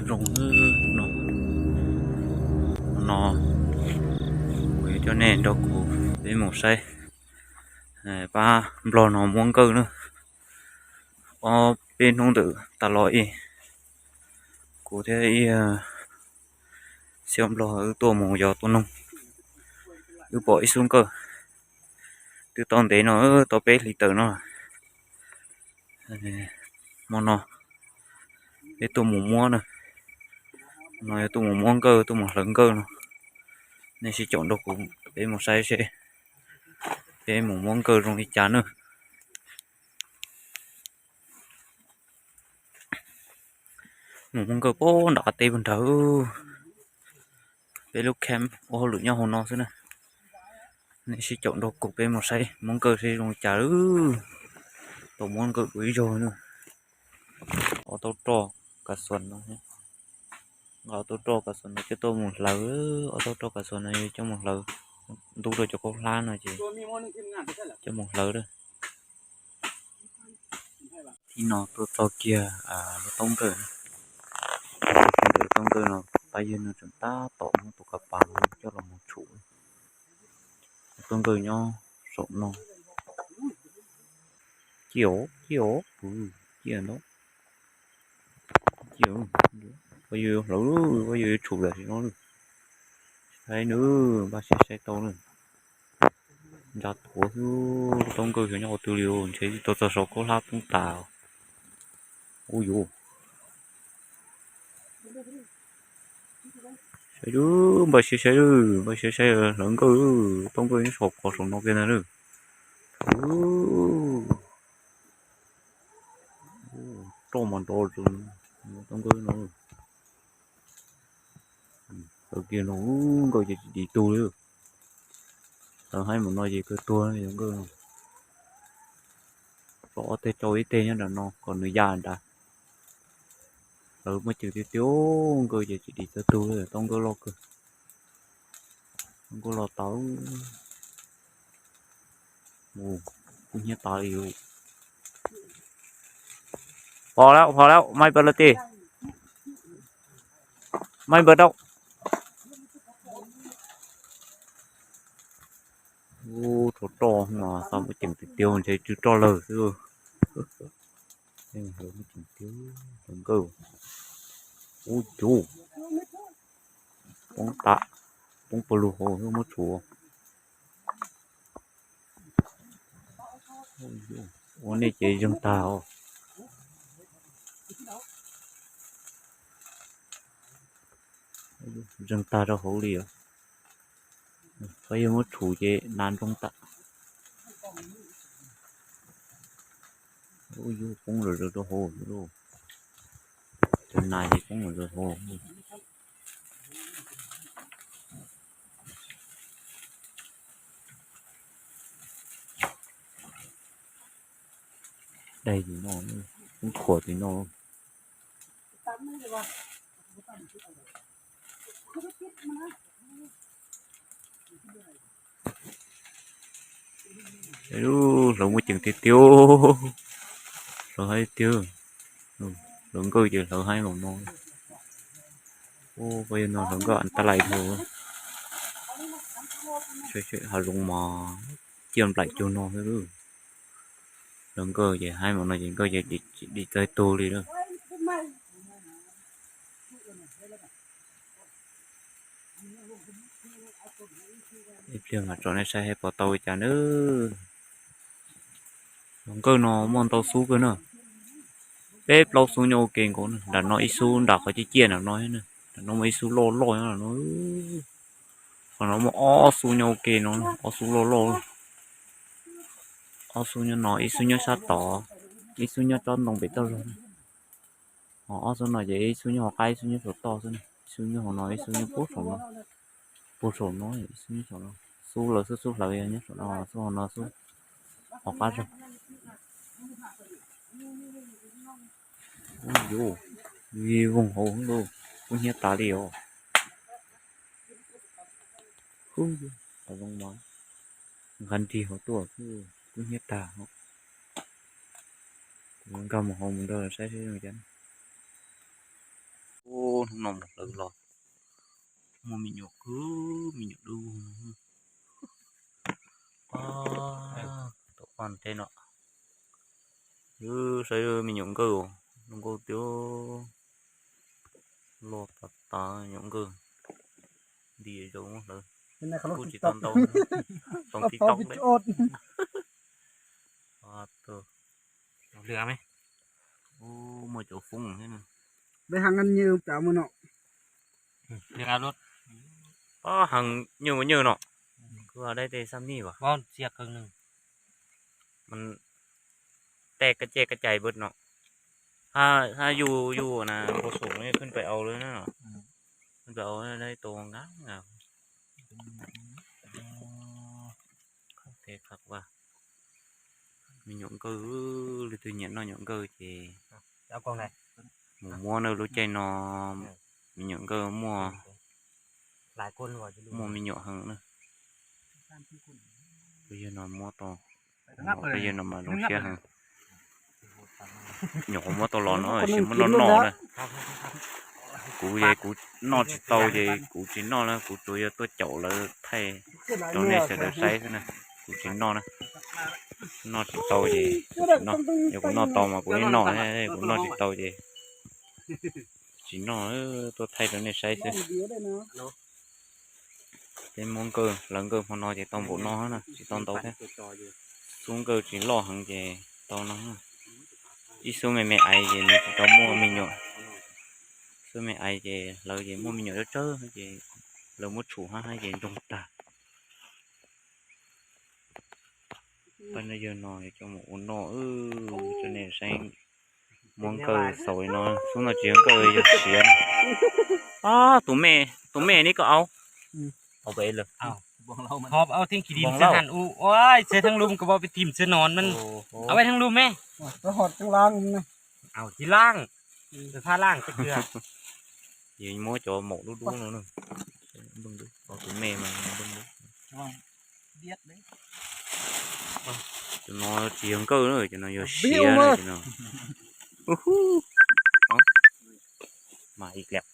Zoo no, no kuv yuav coj nej nrog kuv peb mus saib pab nplog no muab nkawj na. Ob peb hnub ntawm tas los ib, kuv thiab ib xiab nplog wb tuaj mus yos tua noog, wb pom ib xub nkawj twb tau ntev no, tau peb hlis tawm no. Hmo no peb tuaj mus muab na, no yog tuaj mus muab nkawj, tuaj mus hlawv nkawj no. Nej sib caum nrog kuv peb mus saib seb peb mus muab nkawj zoo li cas na. Mus muab nkawj puag nram qab teb puag nrad. Peb lub camp ua hauj lwm nyob hauv no xwb na. Nej sib caum nrog kuv peb mus saib muab nkawj seb zoo li cas. Tau muab nkawj dua ib zaug na. Ob taub roj kas xuas no, nqa ob taub roj kas xuas no coj tuaj mus hlawv. Ob taub roj kas xuas no yog coj mus hlawv ntub rau cov khaub hlab no ces coj mus hlawv lawm. Thib no tuaj txog kiag lub taub nkawj, lub taub nkawj no pab yawg no tseem tab tom muab tus kav pas no coj los mus tshum. Taub nkawj nyob saum no. Ciaj os, ciaj os, pw, ciaj ntau. Ciaj, pab yawg yuav hlawv, pab yawg yuav tshum tam sim no. Saib nws, npaj siab saib tau na. Ntsa tuav xwb, lub taub nkawj xyov nyob qhov twg li, ntshe tsis tau txog saum khaub hlab poob tas. Ub yuv, saib, npaj siab saib, npaj siab saib hlawv nkawj, taub nkawj nyob saum qhov saum no kiag ntag na. Roj mas nrov, taub nkawj no. Hlawv kiag no nkawj ces tsis dim tug li. Hlawv haib mus no ces kawg tuag nkawj no. Roj ob teg tsau ib teg nyob nram no kom nws ya nrad. Hlawv muaj ceem tiag tiag, nkawj ces tsis dim txawj tug li, taub nkawj loj kawg. Taub nkawj loj tau. Mus, kub hnyiab tas li. Phom lawm, phom lawm, maj npawg lawm tis. Maj npawg rau. Ub, rho roj mas xav muaj ceem tiag tiag ntshe tsw roj lawm xwb. Muaj ceem tiag, nkawj. Ub yus, poob tas, poob pawg lug hauv muab tshuav. Ua nej ces zeeg tag os. Zeeg tag rau hauv li os. Pab yawg muab tshum ces nas nroo tas. Ub yus, poob zom zaws rau hauv. Cov nas ces poob zom zaws hauv. Daig tim no, kub khuam tim no. Hlawv muaj ceem tiag tiag, hlawv haib tiag. Hlawv nkawj ces hlawv haib npaum no. Ub, pab yawg no hlawv nkawj an taj lais dhau. Saib hav zoov mas ciaj nplaim cuag no xwb. Hlawv nkawj ces haib npaum no ces nkawj ces dim txawj tug li lawm. Ib pliag mam tso nej saib seb puas tau li cas nawb. Hlawv nkawj no muaj ntau xub kawg na. Peb plaub xub nyob ua ke nkaus na. Nram no ib xub, nram qhov ciaj ciaj nram no, nram no muaj ib xub loj loj nyob nram no. Qhov no muaj ob xub nyob ua ke no, ob xub loj loj. Ob xub nyob no, ib xub nyob sab tod, ib xub nyob tsob ntoo pem toj zog. Ho ob xub no ces ib xub nyob hauv qab, ib xub nyob saum toj xwb. Ib xub nyob hauv no, ib xub nyob puag saum no. Puag saum no, ib xub nyob saum no. Xub lawv xub xub hlawv yog nyob saum no, xub hauv no xub hauv qab zog. Ub yus, vij voog hauv lauj, kub hnyiab tas li os. Ub, qhov zoo mas nqa nrig hauv tuaj, kub hnyiab tag. Kuv nkag mus hauv mus nrog saib seb zoo cas. Hnub no mus hlawv los muaj me nyuam kawg, me nyuam dub. Tom qab tej no, saib me nyuam nkawj, zoo nkauj tiag, loj tas tas nyuam nkawj. Nti zoo hlawv, kuj tsis tau ntau, tau tib tau. Muaj cov foob thiab. Heev nyuj nyuj no, kuj dai tej xab nij vas. Tej kab cai kab cai npawt no, hab yus yus na npau suav pheej pais au lawm na, pheej pais au lawm tua nqa nqa. Tej qhov me nyuam nkawj, leej twg nyiam noj nyuam nkawj ces mus muab na, lub caij no me nyuam nkawj muaj, muaj me nyuam heev na. Peb yawg no muab tau, peb yawg no mas zoo siab heev. Nyuam qhuav muab tau los no tsis muab noj noj na. Kuv es kuv noj tsis tau ces kuv tsis noj na, kuv tsuas yog tuaj caum lawv thaij rau nej sawv daws saib xwb na. Kuv tsis noj na, noj tsis tau ces tsis noj, yog kuv noj tau mas kuv yeej noj, kuv noj tsis tau ces tsis noj, tuaj thaij rau nej saib xwb. Peb muab nkawj, hlawv nkawj hmo no ces tau npaum no na, tsis tau ntau thiab. Xub nkawj tsis loj heev ces tau no. Ib xub me me aiv ces nws tsis tau muaj me nyuam. Xub me aiv ces hlawv ces muaj me nyuam tsawg tsawg ces lawv muab tshum hab hab ces ntsoog tag. Pab no yawg no coj mus ua noj, coj nej saib. Muab nkawj xaus li no, xub no tsis yog nkawj, yog siav. Tus me, tus me ni koj au. Hov au theej kiv dim txhia han u, ua txhia theej lum koj peb tim txhia no, au theej lum me. Au tsis laaj, phaj laaj tag kag. Yog muab cov maum dub dub no, tus me mas tus no tsis yog nkawj na, cov no yog siav na, cov no. Mas ib liam.